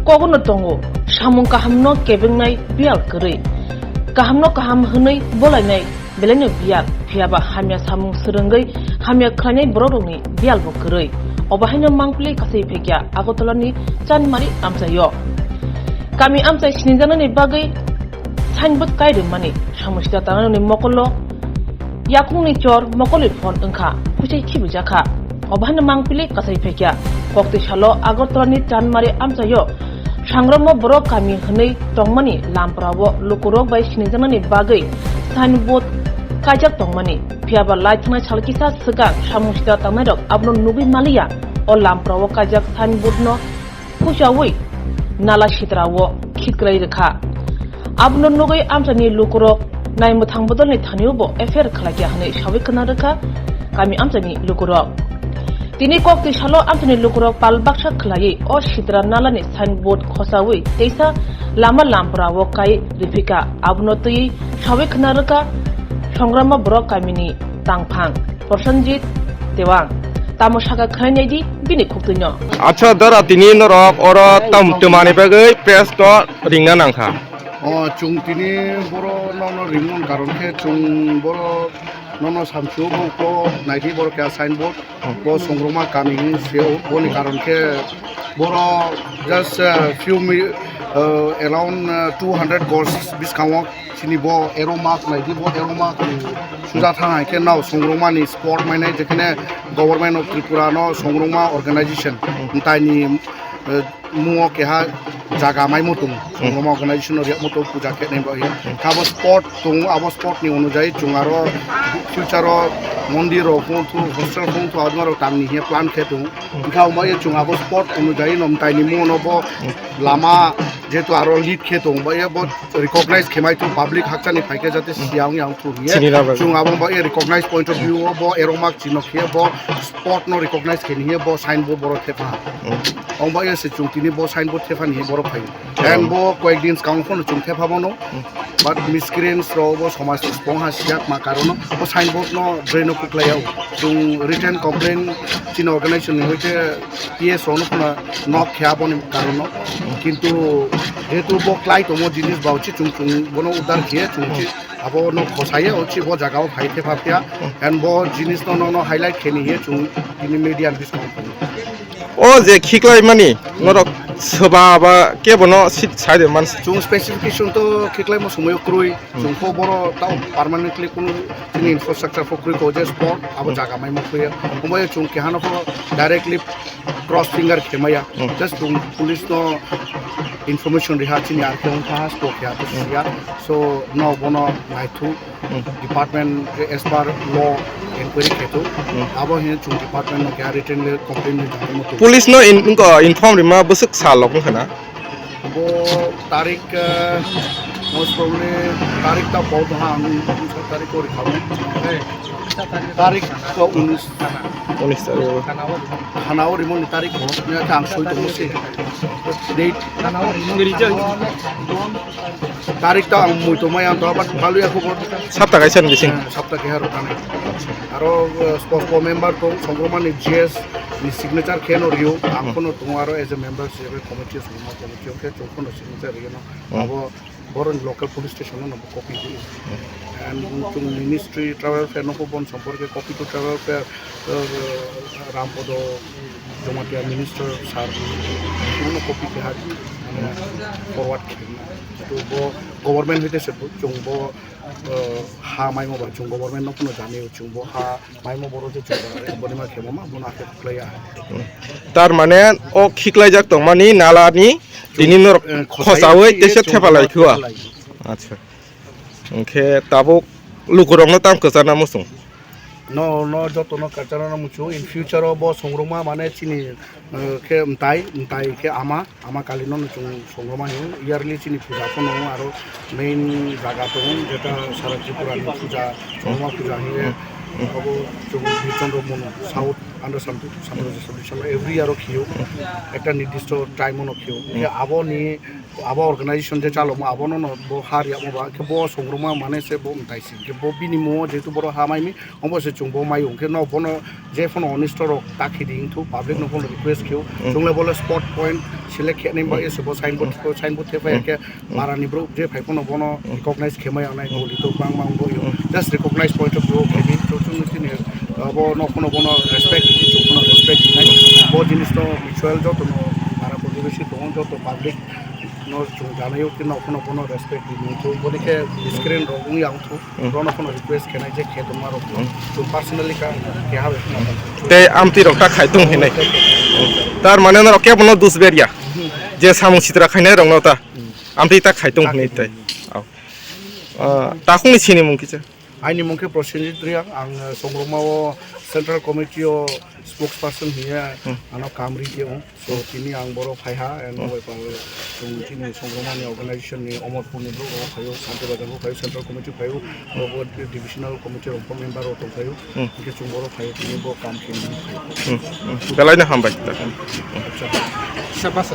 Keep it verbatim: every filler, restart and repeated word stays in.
Kogono tongo, samung kahamno kebengnai biyal kwrwi. Kahamno kaham hwnwi bolainai belaino biyal, phiyaba hamya samung swrwngwi hamya khlainai borokrokni biyalbo kwrwi. Obo haino mangpili kasai phekya Agartalani Chanmari amchaio. Kami amchai sinijaknani bagwi signboard kai rwmani samung sida tangnani mokolo yakungni chor mokolwi phon wngkha, huchai khibijakha. Obo haino mangpili kasai phekya. Koktwi salo Agartalani Chanmari amchaio sangramo borok kami hwnwi tongmani lamprao lukurok bai sinijaknani bagwi signboard kaijak tongmani. Phiyaba lai thangnai sal kisa swkang samung sida tangnairok abono nugwi maliya. O lamprao kaijak signboard no phuchaui nala sitrao khiklai rwkha. Abono nugwi amchaini lukurok naimwthang bodolni thanio bo F I R khlaikha hwnwi sawi khna rwkha kami amchaini lukurok. Tini koktwi salo amchaini lukurok pal baksa khlaiwi o sitra nalani signboard khosaui teisa lama lamprao kai rwphikha. Abono twiwi sawi khna rwkha songrama borok kamini tangphang Prosenjit Tewang. Tamo saka khwlainai di bini khuktwino. Acha dara tini norok oro tam twmani bagwi press to ringna nangkha. O chwng tini boro nono ringmon karon khe chwng boro nono samsio bo ko naidi boro kya signboard bo songroma kami se boni karon khe boro just uh, few mi- uh, around uh, two hundred gors biskango chini bo ero mak naidi bo ero mak suja thang hai khe nao songroma ni sport mainai jekhane Government of Tripura no songroma organization taini uh, mungo keha jaga mai mutung songroma organization no riak mutung puja khe nai bai kha bo sport tung abo sport ni onujai chung aro future o mondir rok phung thu hostel phung thu adma rok tamni he plan khe tung kha mo ye chung abo sport onujai nom taini mungo no bo lama jetu aro lead khe tung ba ye bo recognize khe mai thu public hakchani phaikhe jate siang yang thu ye Chini rw bagwi. Chung abo ba ye recognize point of view o bo eroma chino khe bo sport no recognize khe ni ye bo sign bo boro thepha. Ong ba ye se chung tini bo sign bo thepha ni ye boro phai. And bo koyek din skang phone chung thepha bono. But miscreants rok bo somaj ni spong ha siyak ma karon bo sign board no drain o kuklai yao. Chung written complaint chini organization ni hoite P S O no phano nok khe aboni karon no. Kintu jehetu bo klai tomo jinis ba uchi chung chung bono udar khe chung chi abo no khosaye uchi bo jaga o phai thepha phiya. And bo jinis no no highlight khe ni ye chung tini media ni biskang. O je khiklai mani norok soba ba kebono sit side man. Chung specification to khiklai mo somoyo kroi. Chung kho boro tao permanently kunu chini infrastructure pho kroi ko je sport abo jaga mai mo khuya. Omo chung kehano pho directly cross finger khemaya. Just chung police no information riha chini ar khe wngkha sport ya to siya. So no bono naithu department as per law enquiry khe to. Abo hin chung department no kya written le complaint ni jang mo to. Police no in ko inform rima bwswk sal lok wngkha na. Bo tarik, eh, most probably tarik ta bo to ha ang tarik ko rikha. Tarik ko unis. Unis tarik. Khana o rimo ni tarik ko. Ya kha ang soi to mo se. Date. Tarik ta ang mui to mai ang to, but balu ya khobor. Sapta kaisa ni bising. Eh, sapta ke haro tane. Aro, eh, spokesperson member to songroma ni G S ni signature khe no rio. Ang kono to aro as a member se committee, songroma committee khe to kono signature rio no. Abo boroni local police station no copy di. And to ministry travel fair no bon somporke copy to travel fair, eh, Rampodo Jamatia minister sir no copy khe ha, mane forward khe. To bo government hoite se chung bo, eh, ha maimo ba chung government no kono jani chung bo ha maimo boro je chung bo boni ma khemo ma bono akhe khlaiya. Tar mane o khiklaijak tongmani nalani tini norok eh, khosaui khosaui teisa chung thepalai bo khua. Thepalai. Acha. Hwnkhe tabuk lukurokno tang kwchana muchung. No, no, joto no kwchana no muchung. In future o bo songrokma mane chini, eh, khe mtai, mtai khe ama, ama kali no chung songrokma hino. Yearly chini puja ko no aro main jaga tongo, jeta sara Tripura ni puja, songrokma puja hino. Abo chung Birchandra Munu, South under Santhu, Santhu Santhu every year o khiyo. Ekta nirdisto time o no khiyo. Khe abo ni Abo organization je chalokma abono no bo har yakma ba khe bo songrokma mane se bo mtai si khe bo bini mo jehetu boro ha mai mi obo se chwng bo mai ong khe no bono je phano onisto rok ta khi di wngthu public no bono request kheo chwng le bo le spot point select khe nai ba ese bo signboard signboard the phai khe para ni bro je phai phano bono recognize khe mai ang nai goli to bang bang bo yo just recognize point of view khe bi to chwng tini abo no phano bono respect chwng phano respect nai bo jinis to mutual joto no para protibeshi tongo joto public no chwng janaio khe no phano bono respect di nai to boni khe screen rok wng yang thu bono phano request khe nai je khe tongma rok to chwng personally ka khe ha bai phano. Tei amtwi rok ta khai tong hinai. Tar mane norok kebo no dus berya. Je samung sitra khainai rok no ta. Amtwi ta khai tong hinai tei. Au. Ah, takhungni sini mung kisa. Aini mung khe Prosenjit Reang, ang, eh, Songrokma o Central Committee o spokesperson hiya ano kam ri khe ong. So tini ang boro phai ha and bai pal chwng chini Songrokma ni organization ni Omorpur ni bro o phaio, Santi Bazar o phaio, Central Committee phaio, bo divisional committee rok member rok tong phaio. Hingke chwng boro phaio tini bo kam khe nini phaio. Belai no hambai. Sabas.